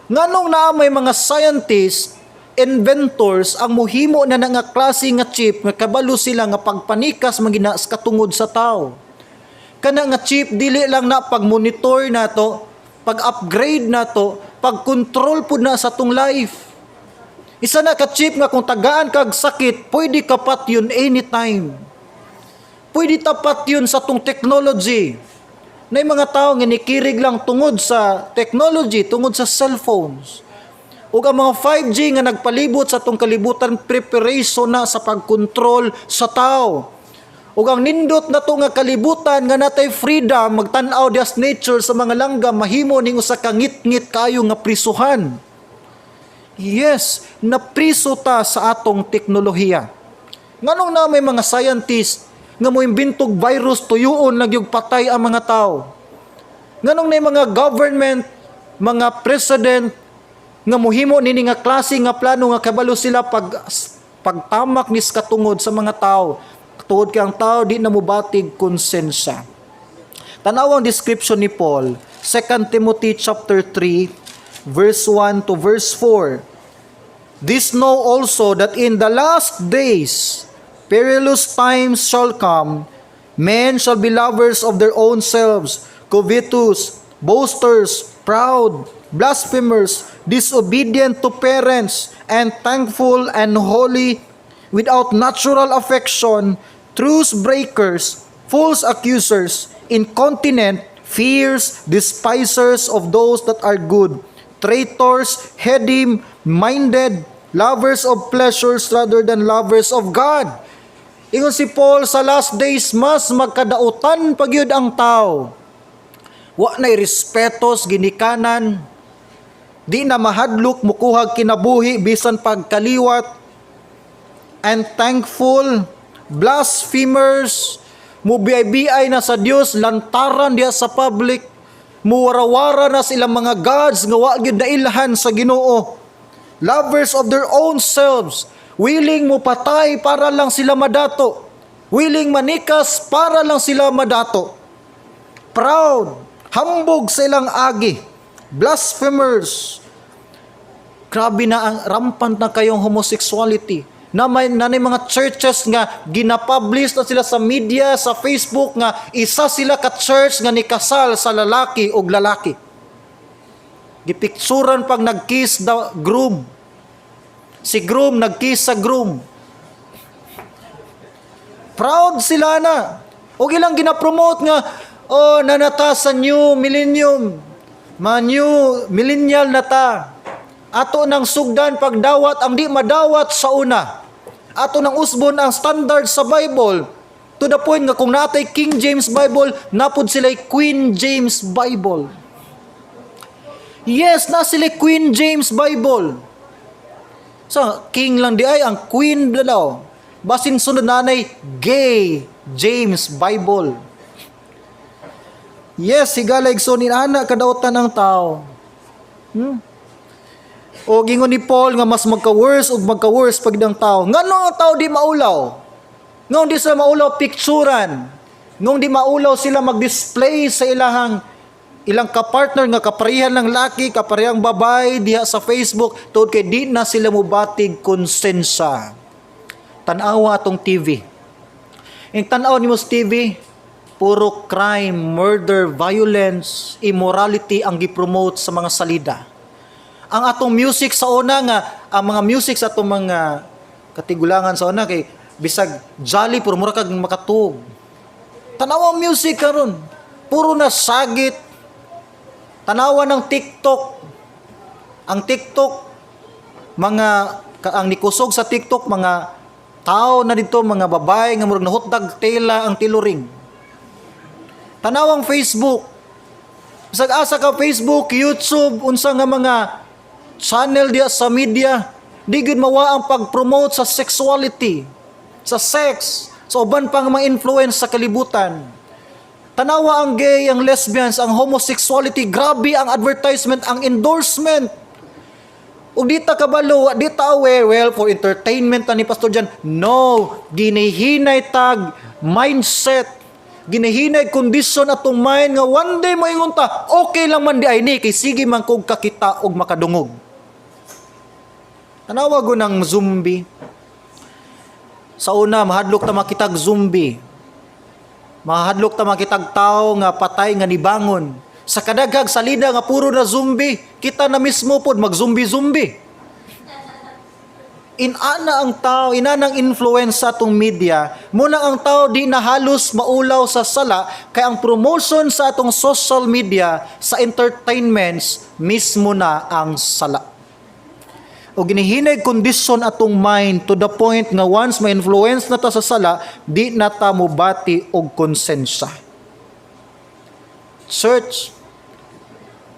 A: Nganong naa may mga scientists, inventors ang muhimo na nga klase nga chip nga kabalo sila nga pagpanikas man gina sa katungod sa tao? Kana nga chip, dili lang na pag-monitor nato, pag-upgrade nato, pag-control pud na sa atong life. Isa na ka chip nga kung tagaan kag sakit, pwede ka patyon anytime. Pwede ta patyon sa atong technology. Na mga tao nga nikirig lang tungod sa technology, tungod sa cellphones. Ug ang mga 5G nga nagpalibot sa atong kalibutan, preparation na sa pagkontrol sa tao. Ug ang nindot na to nga kalibutan nga natay freedom magtan-aw dias nature sa mga langgam, mahimo ning usa ka ngit-ngit kayo nga prisuhan. Yes, napriso ta sa atong teknolohiya. Nganong na may mga scientist nga mo imbentog virus, tuyuon lang yung patay ang mga tao? Nganong na mga government, mga president nga muhimo nini nga klase nga plano nga kabalo sila pag pagtamak nis katungod sa mga tao? Tungod kay ang tao di na mobatig konsensya. Tanaw ang description ni Paul, 2 Timothy chapter 3 verse 1 to verse 4. "This know also, that in the last days perilous times shall come. Men shall be lovers of their own selves, covetous, boasters, proud, blasphemers, disobedient to parents, unthankful, unholy, without natural affection, truce breakers, false accusers, incontinent, fierce, despisers of those that are good, traitors, heady minded, lovers of pleasures rather than lovers of God." Ingon si Paul, sa last days mas magkadautan pa gyud ang tao. Wa na'y respeto sa ginikanan, di na mahadlok mukuhag kinabuhi bisan pagkaliwat, unthankful, blasphemers, mubiay-biay na sa Dios, lantaran diha sa public, muwarawara na silang mga gods nga wa gyud nailhan sa Ginoo. Lovers of their own selves, willing mo patay para lang sila madato. Willing manikas para lang sila madato. Proud, hambog sa ilang agi, blasphemers. Grabe na ang rampant na kayong homosexuality. Na may na mga churches nga ginapublish na sila sa media, sa Facebook, nga isa sila ka church nga nikasal sa lalaki og lalaki. Gipikturan pag nag-kiss the groom. Si groom nag-kiss sa groom. Proud sila na. Og ilang gina-promote nga, "Oh, nanata sa new millennium. Ma new millennial na ta. Ato nang sugdan pagdawat ang di madawat sa una. Ato nang usbon ang standard sa Bible." To the point nga kung natay King James Bible, napod sila Queen James Bible. Yes, na sila Queen James Bible. So, king lang di ay, ang queen daw. Basin sunod nanay Gay James Bible. Yes, higala, igsoon, ana kadautan ang tao. O gingon ni Paul nga mas magka-worse ug magka-worse pag ang tao. Ngano ang tao di maulaw? Ngano di sila maulaw picturan? Ngano di maulaw sila mag-display sa ilahang ilang kapartner nga kaparehan ng laki, kaparehang babae diha sa Facebook, tungod kay di na sila mubatig konsensya. Tan-awa atong TV. Ang tan-aw nimo sa TV, puro crime, murder, violence, immorality ang gipromote sa mga salida. Ang atong music sa una nga, ang mga music sa atong mga katigulangan sa una kay bisag jolly puro mura kag makatug. Tanawa ang music karon. Puro na sagit. Tanawa ng TikTok. Ang TikTok, mga ang nikusog sa TikTok, mga tao na dito, mga babae nga murag nahutdag tela ang tailoring. Tanawang Facebook. Bisag asa ka, Facebook, YouTube, unsa nga mga channel diya sa media, di gyud mawa ang pag-promote sa sexuality, sa sex, sa uban pang mga influence sa kalibutan. Tanawa ang gay, ang lesbians, ang homosexuality, grabe ang advertisement, ang endorsement. Ug di ta kabalo, di ta aware, well, for entertainment ta ni Pastor Jan. No, ginihinay tag mindset. Ginihinay kondisyon atong mind nga one day moingon ta, okay lang man diay ni kay sige man kog kakita og makadungog. Tanawa ko ng zombie. Sa una, mahadlok ta makitag zombie. Mahadlok ta makitag tao nga patay nga nibangon. Sa kadaghag salida nga puro na zombie, kita na mismo pod mag-zombie-zombie. Inana ang tao, inana ang influence sa atong media, muna ang tao di na halos maulaw sa sala kay ang promotion sa atong social media, sa entertainments, mismo na ang sala. O ginihinay kondisyon atong mind to the point nga once ma-influence na ta sa sala, di na ta mobati og konsensya. Church,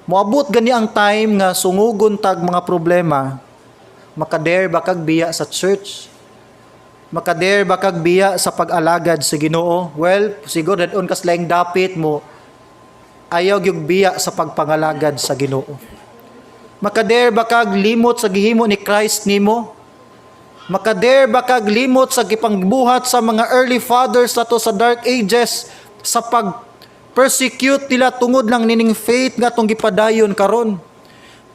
A: moabot gani ang time nga sungugon tag mga problema, makadare ba kag biya sa church? Makadare ba kag biya sa pag-alagad sa Ginoo? Well, siguro dadon kas laing dapit mo, ayaw gyud biya sa pagpangalagad sa Ginoo. Makadare ba kag limot sa gihimo ni Christ nimo? Makadare ba kag limot sa gipangbuhat sa mga early fathers nato sa Dark Ages sa pag persecute nila tungod lang nining faith nga atong gipadayon karon?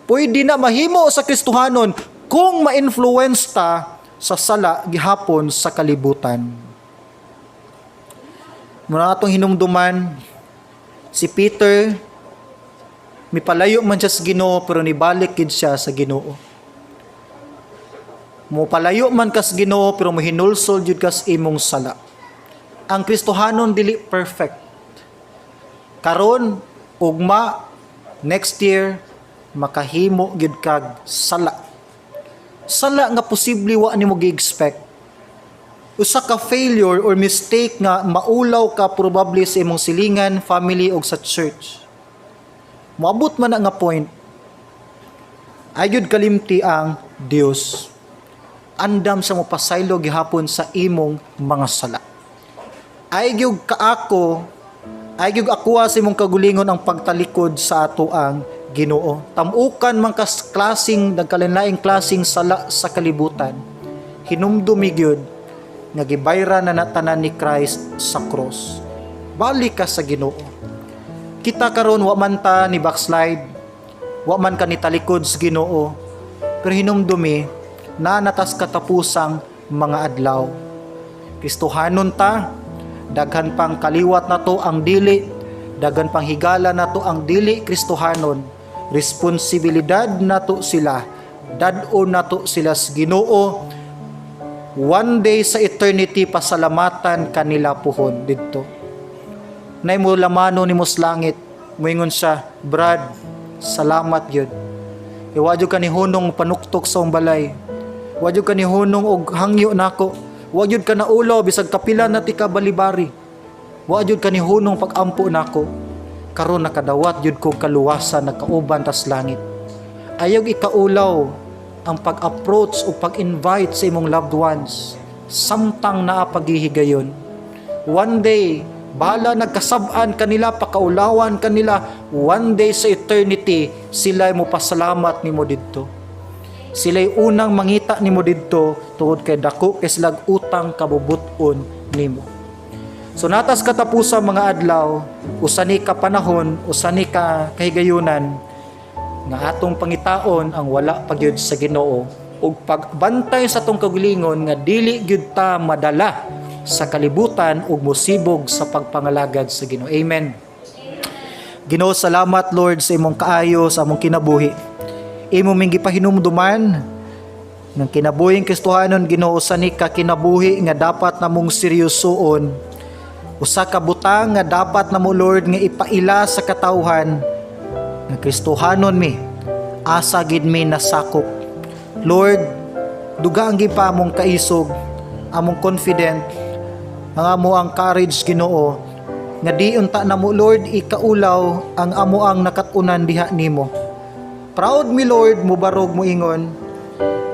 A: Pwede na mahimo sa Kristohanon kung ma-influence ta sa sala gihapon sa kalibutan. Muna atong hinumduman si Peter, mipalayo man siya sa Ginoo pero nibalik gid siya sa Ginoo. Mo palayo man kas Ginoo pero mohinulsol jud kas imong sala. Ang Kristohanon dili perfect. Karon, ugma, next year, makahimo gyud kag sala. Sala nga posible wa nimo gi-expect. Usa ka failure or mistake nga maulaw ka probably sa imong silingan, family o sa church. Moabot man na nga point. Ayud kalimti ang Dios. Andam sa mopasaylo gihapon sa imong mga sala. Ay gyud kaako, ay gyud akuha sa imong kagulingon ang pagtalikod sa ato ang Ginoo. Tamukan man kas klasing nagkalinlaing klasing sala sa kalibutan. Hinumdumi gyud nga gibayran na natanan ni Christ sa cross. Balik ka sa Ginoo. Kita karon wa man ta ni backslide, wa man ka ni talikod sa Ginoo. Pero hinumdumi na natas katapusang mga adlaw. Kristohanon ta, daghan pang kaliwat nato ang dili, daghan pang higala nato ang dili Kristohanon. Responsibilidad nato sila, dad-on nato sila sa Ginoo. One day sa eternity, pasalamatan kanila puhon didto. Nay mo lamano nimo sa langit, moingon siya, "Brad, salamat gyud. Kay wa jud ka ni hunong panuktok sa akong balay. Wa jud ka ni hunong og hangyo nako. Wa jud ka naulaw bisag kapila na tika balibari. Wa jud ka ni hunong pag-ampo nako. Karon nakadawat jud ko kaluwasan, nagkauban tas langit." Ayaw ikaulaw ang pag-approach o pag-invite sa imong loved ones samtang naa paghihigayon. One day, bahala nagkasab-an kanila, pakaulawan kanila, one day sa eternity, sila mo pasalamat nimo didto. Sila'y unang mangita nimo didto tungod kay dako kay silag utang kabubut-on nimo. So natas katapusan mga adlaw, usa ni ka panahon, usa ni ka kahigayunan nga atong pangitaon ang wala pa gyud sa Ginoo ug pagbantay sa atong kaugalingon nga dili gyud ta madala sa kalibutan ug mosibog sa pagpangalagad sa Ginoo. Amen. Ginoo, salamat, Lord, sa imong kaayo sa among kinabuhi. Imo ming gipahinumduman ng kinabuhing Kristohanon, Ginoo, usa ni ka kinabuhi nga dapat namong seryosoon. Usa ka butang nga dapat namo, Lord, nga ipaila sa katawhan nga Kristohanon mi, asa gid mi nasakop. Lord, dugang gyud pa among kaisog, among confident, ang amo ang courage, Ginoo, nga di unta namo, Lord, ikaulaw ang amo ang nakat-unan diha nimo. Proud mi, Lord, mubarog mo ingon,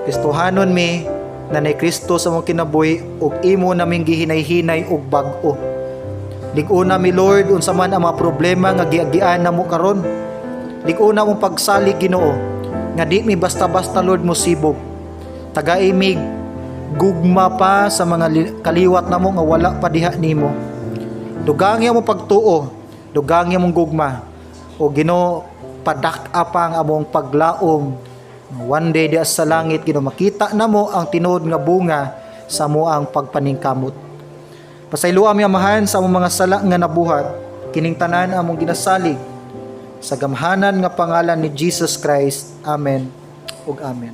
A: Kristohanon mi na ni Kristo sa among kinabuhi ug imo naming gihinay-hinay og bag-o. Lig-una mi, Lord, unsa man ang mga problema nga giagian namo karon. Lig-una mong pagsalig, Ginoo, nga di mi basta-basta, Lord, mosibog. Tagai mig gugma pa sa mga kaliwat namo nga wala pa diha nimo. Dugangi among pagtuo, dugangi among gugma. O Ginoo, padak-a pa ang among paglaom. One day diha sa langit, Ginoo, makita namo ang tinuod nga bunga sa amoang pagpaningkamot. Pasayloa mi, Amahan, sa among mga sala nga nabuhat, kining tanan among ginasalig sa gamhanan nga pangalan ni Jesus Christ. Amen ug amen.